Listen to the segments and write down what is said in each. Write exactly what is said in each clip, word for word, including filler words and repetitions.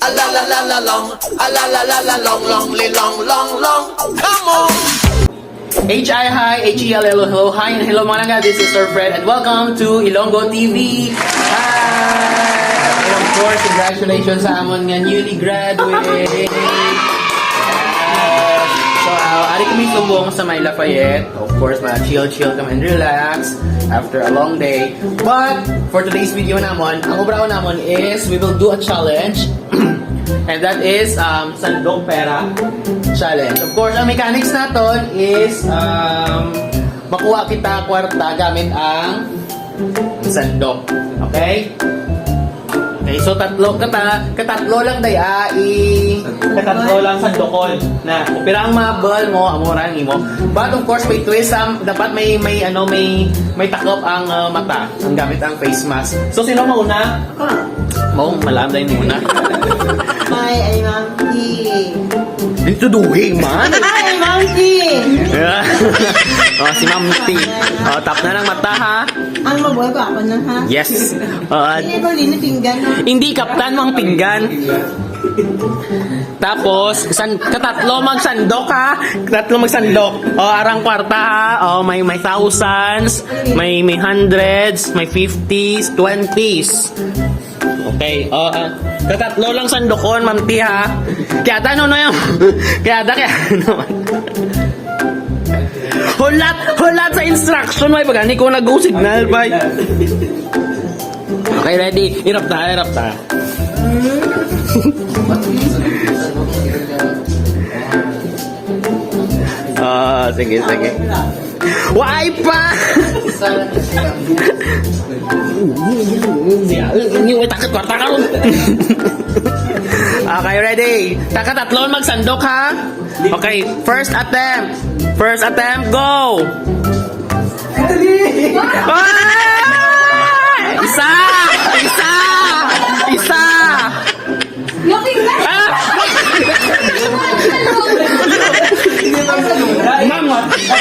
A la la la la long, a la la la la long, long li long long long. Come on. H I hi, H E L L hello, hi and hello mga langga. This is Sir Fred and welcome to Ilonggo T V. Hi! And of course, congratulations sa amon nga newly graduate. Yes. So, uh, ari kami subong sa may Lafayette. Of course, mga chill-chill kami and relax after a long day. But for today's video namon, ang obraon namon is we will do a challenge. And that is um, Sandok Pera Challenge. Of course, ang mechanics naton is um, makuha kita kwarta gamit ang sandok. Okay? Okay, so tatlo, kata, katatlo lang day, ah, i, katatlo lang sandokon na. Kung pira ang mabal mo, amo ra ang imo. But of course, may twist, um, dapat may, may, ano, may, may takop ang uh, mata, ang gamit ang face mask. So, sino mauna? Maong malamday muna. Hi, ay Ma'am T. Dito duhi, man. Hi, Ma'am T. Oh, si Ma'am T. Oh, tap na ng mata, ha? Ang mabuhay ko ako na ha. Yes. Oh, Hindi ko rin pinggan no. Hindi kaptan mo ang pinggan. Tapos, san, katatlo magsandok ha. Katatlo magsandok. O, arang kwarta ha. O, may, may thousands, may, may hundreds, may fifties, twenties. Okay, o, ah, katatlo lang sandokon, Ma'am T, ha? Kaya ta, ano na yung, kaya ta, kaya ano naman. Hulat, hulat sa instruction, may pagani ko nag-go signal, bay. Okay, ready? Irap ta, irap ta. Ah, sige, sige. Why pa? Hindi, wait, takot, kwarta ka ron. Okay, ready? Taka tatlo, magsandok, ha? Okay, first attempt. First attempt, go! Ah! Isa! Isa! Isa! Ah! Ma'am,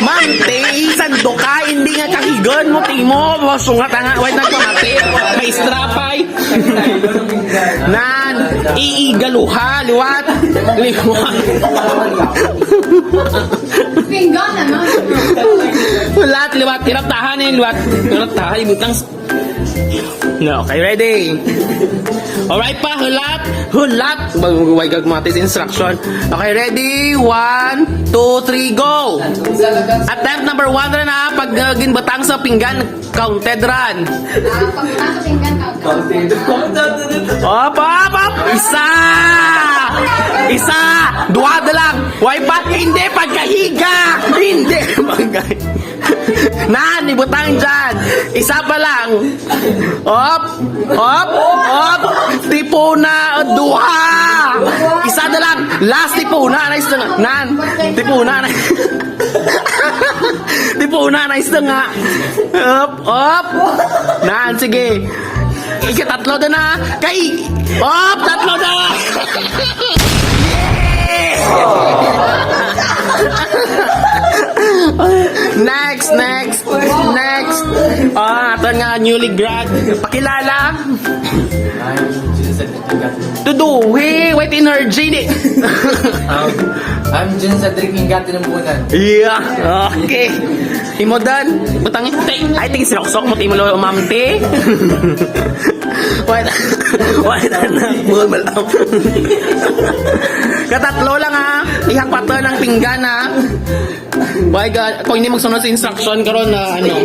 ma'am, te, isang duka, hindi nga kahigon mo, timo, mo, sungat nga, wait, nagpamati, may strapay. Nan, iigaluha, liwat, liwat. Pinggan na no. Liwat, liwat, hirap tahan eh, liwat. Hirap tahan, ibutang s- No, okay, ready? Alright pa, hulat, hulat. Wag gag mati sa instruction. Okay, ready? One, two, three, go! Attempt number one ra na, pag uh, ginbatang sa pinggan, counted run. Ah, pagkita sa pinggan ka. Op, op, op! Isa! Isa! Duha na lang! Way pa! Hindi pagkahiga! Hindi pagkahiga! Nan, ibutang dyan! Isa pa lang! Op! Op! Op! Tipuna! Duha! Isa na lang! Last tipuna! Nice na nga! Nan! Tipuna! Tipuna! Nice na nga! Op! Op! Nan, sige! Ikatatlo na na! Kay! Op! Tatlo na! Next, next, next. Ah, ato nga newly grad. Pakilala. Tuduhi, wait energy ni. Um, I'm Jun Cedric Ingati ng Bunan. Yeah, okay. Imo dan, butang tay, ay ting siloksok mo timo lo mamti. Wait, wait na buwan malam. Katatlo lang ha. Ihang patlo ng pinggan ha. Why God, kung hindi magsunod sa instruction karon na ano.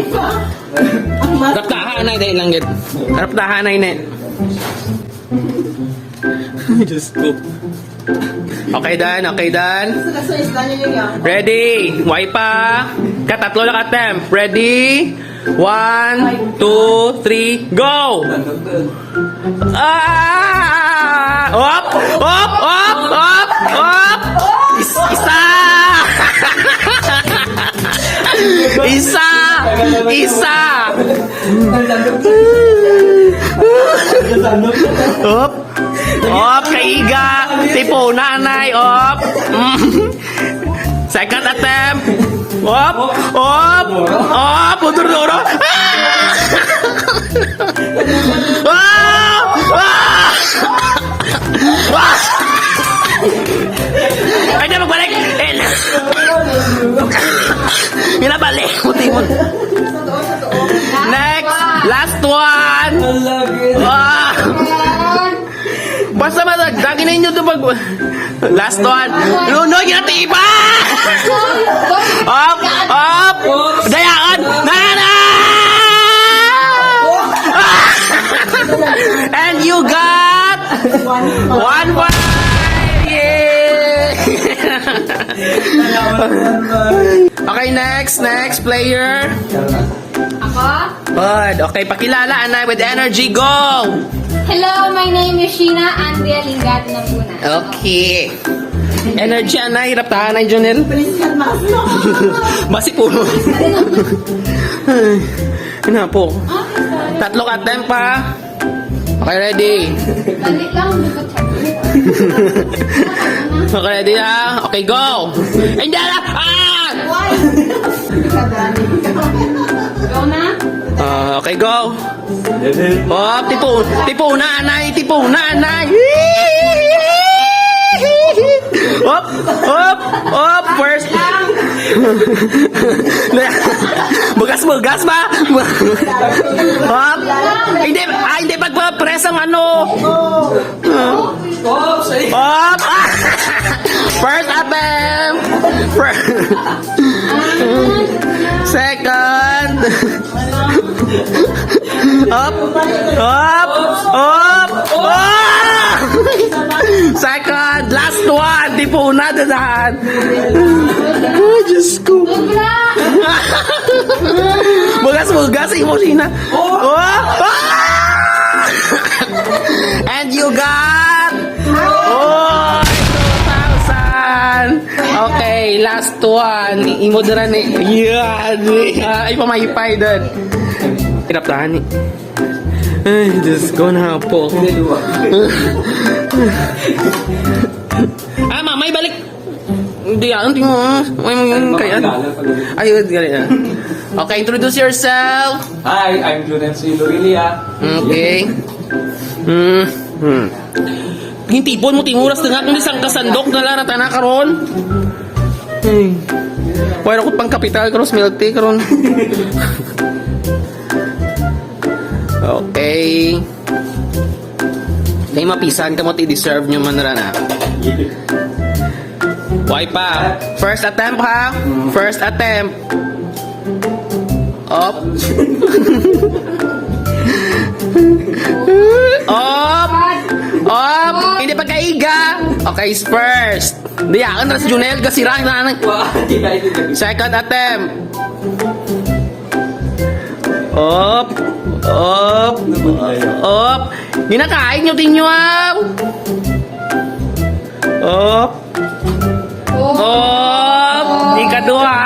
Raptahan na dahil lang gid. Raptahan na ini. Diyos ko. Okay dan, okay dan. Sa isla niya yung yan. Ready? Way pa? Katatlo lang attempt. Ready? One, two, three, go! Ah! Op! Op! Op! Op! Op! Is- isa! Isa! Isa! Op! Op! Kaiga! Tipo nanay! Op! Second attempt! Op! Op! Op! Udor-duro! Ah! Ah! Ah! Ah! Lagi na inyo to pag... Last one. No, no, yung tiba! Up! Up! Dayaan! Nana! And you got one point! Yay! Okay, next, next player. Ako? Good. Okay, pakilala, anay, with energy. Go! Hello, my name is Sheena Andrea Lingad Nabuna. Okay. Energy, anay, hirap tahan, anay, Jonel. Basi po. Ay, hinapo. Tatlo ka attempt pa. Okay, ready? Dali lang, hindi ko check. Okay, ready na? Okay, go! Hindi na! Ah! Go na? Ah, okay, go! Hop, tipo, tipo na, anay, tipo na, anay! Hop, hop, hop, first! Bugas, bugas ba? Hop! Hindi, ah, hindi pagpa-press ang ano. Oops! Hop! Ah! First attempt! Fir- Second! Up! Up! Up! Ah! Second! Last one! Di po na dadahan! Oh, Diyos ko! Bugas-bugas, imo, Sheena! Oh! Ah! And you got Oh, two thousand. Okay, last one. Imo dira ni. Yeah. Ay, pamaypay din. Hirap tahan ni. Ay, Diyos ko, napo. Ah, mamay, balik. Hindi, ah, hindi mo, ah. Ay, mo yung kaya. Ay, yun, gani, ah. Okay, introduce yourself. Hi, I'm Junel C. Lorilia. Okay. Hmm. Hmm. Yung tipon mo, tinguras na nga, kung isang kasandok na lang, natana karon. Hey. Wala ko pang kapital, karon, smelte, karon. Okay. Kay mapisan ka mo, ti deserve nyo man ra na. Why pa? First attempt, ha? First attempt. Op. Op. Op. Hindi pagkaiga. Okay, first. Diyan, ras Junel, gasirang na. Second attempt. Op. Op. Op. Ginakain nyo, tinyo, aw. Op. Oh. Ikaduha,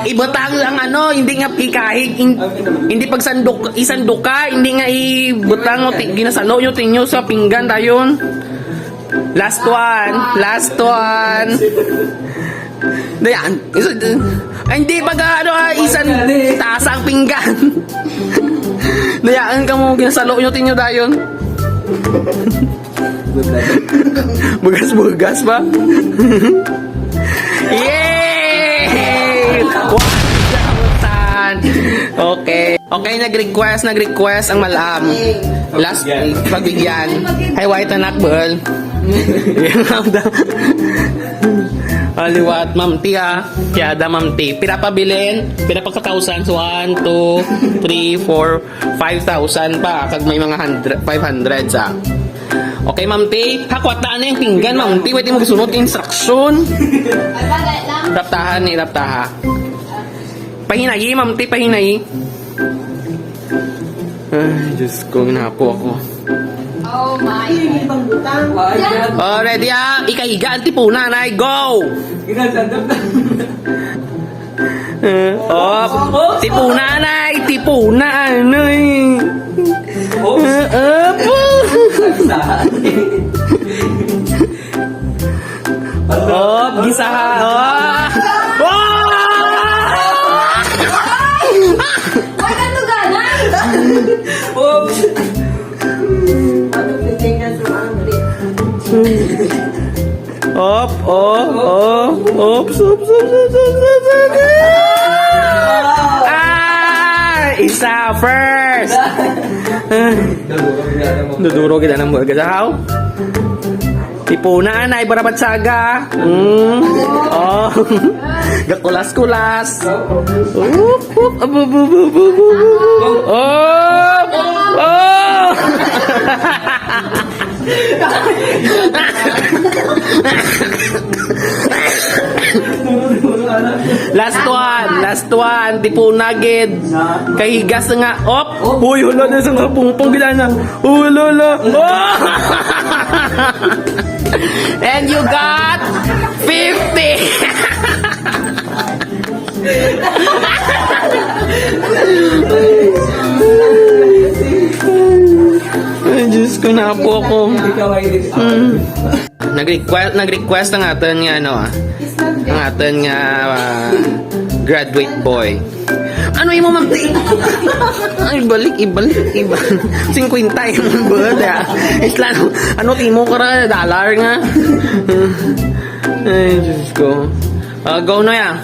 ibutang ang ano, hindi nga ikahig, in-, hindi pagsandok, isanduka, hindi nga ibutang, o ti-, ginasalo nyo, tinyo sa pinggan dayon. Last one, last one. Dayan, isa, ay, hindi, pag ano, ah, isan taas ang pinggan. Dayaan ka mo, ginasalo nyo, tinyo dayon. Bugas-bugas ba? Yay! One thousand! Okay. Okay, nag-request, nag-request ang malam. Last, pagbigyan. Ay, white anak, bol. Aliwat, Ma'am Tia. Kaya da, Ma'am T. Pira pa bilin? Pira pa ka thousands? One, two, three, four, five thousand pa. Kag may mga hundred, five hundred sa. Okay, Ma'am T. Hakwat na yung pinggan, Ma'am T. Pwede mo gusunod instruction. Raptahan ni, raptaha. Pahinayi, Ma'am T. Pahinayi. Ay, Diyos ko, ginapo ako. Oh my God. Oh, ready, ah? Ikahiga ang tipuna, nay. Go! Eh, oh, tipuna, nay. Tipuna, ano, eh. Eh, eh, po. Oh, gisaha. Oh! Oh! Wala to ganay. Oops. Op, op, op, op, op, op, op, op, op. Ah! Isa first. Duduro kita ng burger. How? Tipuna, anay, barabatsaga. Mm. Oh. Gakulas-kulas. Up, up, up, up, up, up, up, up. Oh. Oh. Last one, last one. Tipuna gid. Kahigas na nga. Op. Uy, hala na sa nga pungpong gid ana. Uy, hala, hala. Oh! And you got fifty. Ay, Diyos ko, napo ako. Mm. Nag-request, nag-request ang aton nga, ano, ah, ang aton nga, ah, graduate boy. Ano imo magti? Ay, balik, ibalik, ibalik. Singkwenta yung buhat, ah. Isla, ano, timo ka ra, dollar nga. Ay, Diyos ko. Ah, go na ya.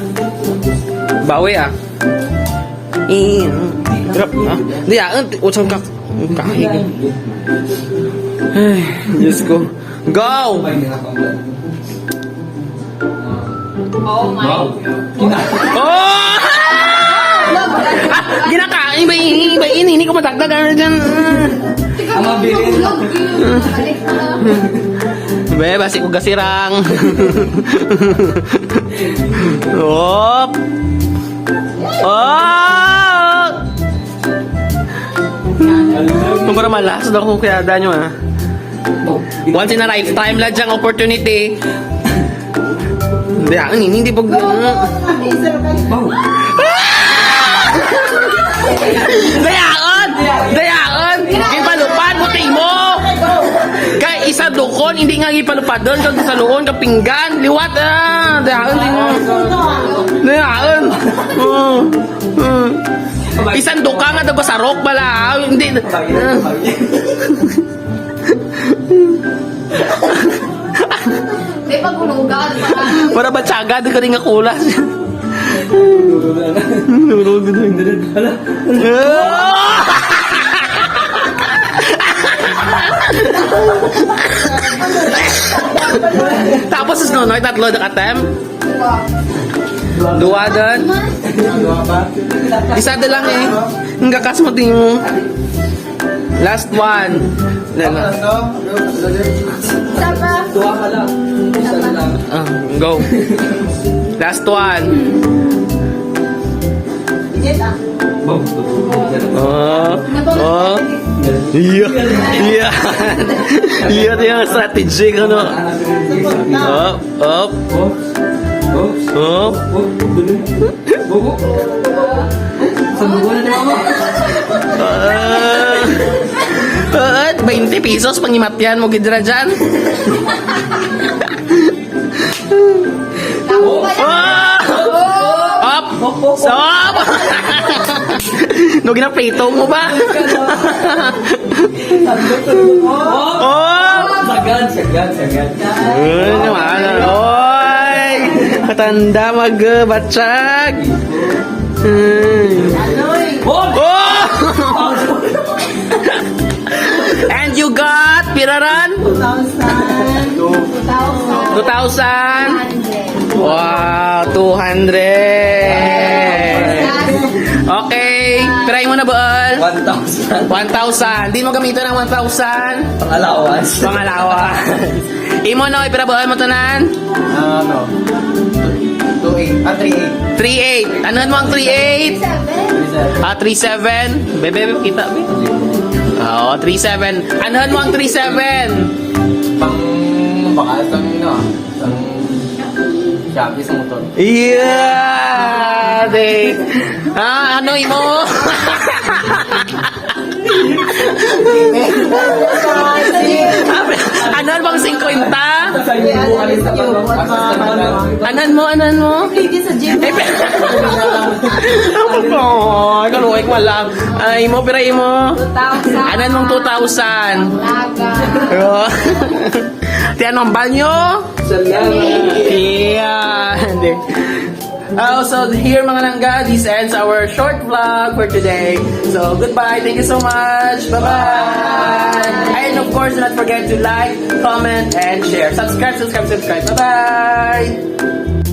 Bawi, ah. Eh, drop, ah. Di, ah, utsang ka, kahig. Ay, Diyos ko. Go! Oh my. Oh! Ah, ginakain ba ini? Ba ini? Hindi ko matagdag. Ano dyan? Ah. Ang mabilis. Be, basi ko gasirang. Op! Oh! Kung para malas daw ko kaya danyo, ah. Once in a lifetime lang diyang opportunity. Hindi, ang ini, hindi pag, Dayaon! Dayaon! Ipalupad mo, timo! Kay isa dukon, hindi nga ipalupadon, kag sa luon, kag pinggan, liwat, ah! Dayaon, timo! Dayaon! Oh. Hmm. Isang duka nga daw sarok pala, ah, hindi. Ah. May pagulugan para. Para batsaga, di ka rin nga kulas. Nurog na rin. Hala. Tapos, no, no, tatlo na attempt. Duwa doon. Isa na lang eh. Ang gakas mo, tingin mo. Last one. Lala. Isa pa. Duha ka lang. Isa na lang. Ah, go. Last one. Jet ah. Oh, oh. Iya. Iya. Iya, iya, strategic, ano? Up, up. Oops. Oops. Up. Oops. Bubo. Sa bubo na naman. Ah. Ah, twenty pesos, pangimatyan mo, gidra dyan. Ah! Up! Stop! No, ginaprito mo ba? Oh! Sagad, sagad, sagad. Uy, naman. Oy! Matanda mag, uh, batsag. Hmm. Oh! And you got, pira ran? Two thousand. Two thousand. Two thousand. Wow, two hundred. Okay, try mo na, Baal. One thousand. One thousand. Di mo gamitan ang one thousand. Pang-allowance. Pang-allowance. Imo, no, ipira, Baal, mo tanan? Ah, ano? Two eight. Ah, three eight. Three eight. Anuhan mo ang three eight? Three seven. Ah, three seven. Bebe, bebe, kita, be. Oo, three seven. Anuhan mo ang three seven? Pang, baka isang, ano, ah, isang Shopee sa motor. Yeah! They, ah, ano imo? Ano bang singkwenta? Anan mo, anan mo? Ay, kaluwag mo lang. Ay, mo, pira mo? Two thousand. Anan mong two thousand? Laga. Oh. Ti, anong banyo? Salamat. Yeah. Hindi. Oh, so here, mga langga, this ends our short vlog for today. So, goodbye. Thank you so much. Bye-bye. And of course, do not forget to like, comment, and share. Subscribe, subscribe, subscribe. Bye-bye.